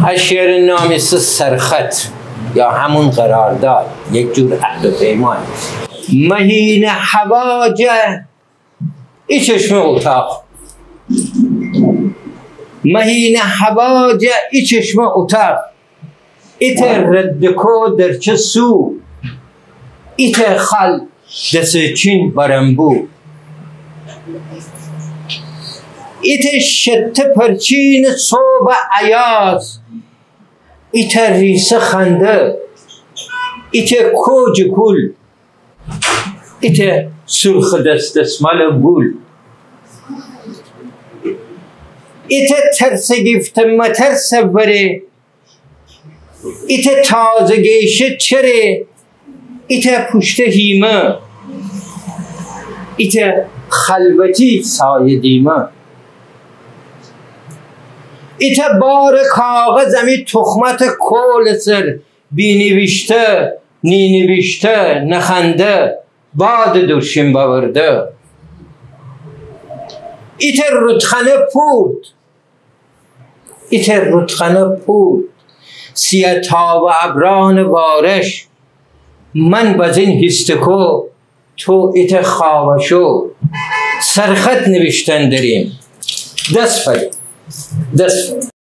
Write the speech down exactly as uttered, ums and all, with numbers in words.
هه شعرٚ نام ایسه سرخط یا همون قرارداد، یک جور عهد و پیمان. مهینه هوا جه ای چشمه اتاق، مهینه هوا جه ای چشمه اتاق، ایتأ رد کو درچه سو، ایتأ خال دسٚ چین بارنبو، ایتأ شته پرچینٚ صوبٚ ایاز، ایتأ ریسه خنده، ایتأ کوجٚ کول، ایتأ سرخٚ دس دسمالٚ گول، ایتأ ترسٚ گیفته مترسٚ وره، ایتأ تازه گیشه چره، ایتأ پوشته هیمه، ایتأ خلوتی سایه دیمه، ایتأ بارٚ کاغذ امی تخمتٚ کولٚ سر، بینیویشته، نینیویشته، نخنده، بادٚ دورشین باورده. ایتأ رودخانه پورت، ایتأ رودخانه پورت، سیه تابٚ ابرانٚ وارش، من بزین هیستکو، تو ایتأ خاوشو، سرخط نیویشتن دریم. دس فده. دس فده.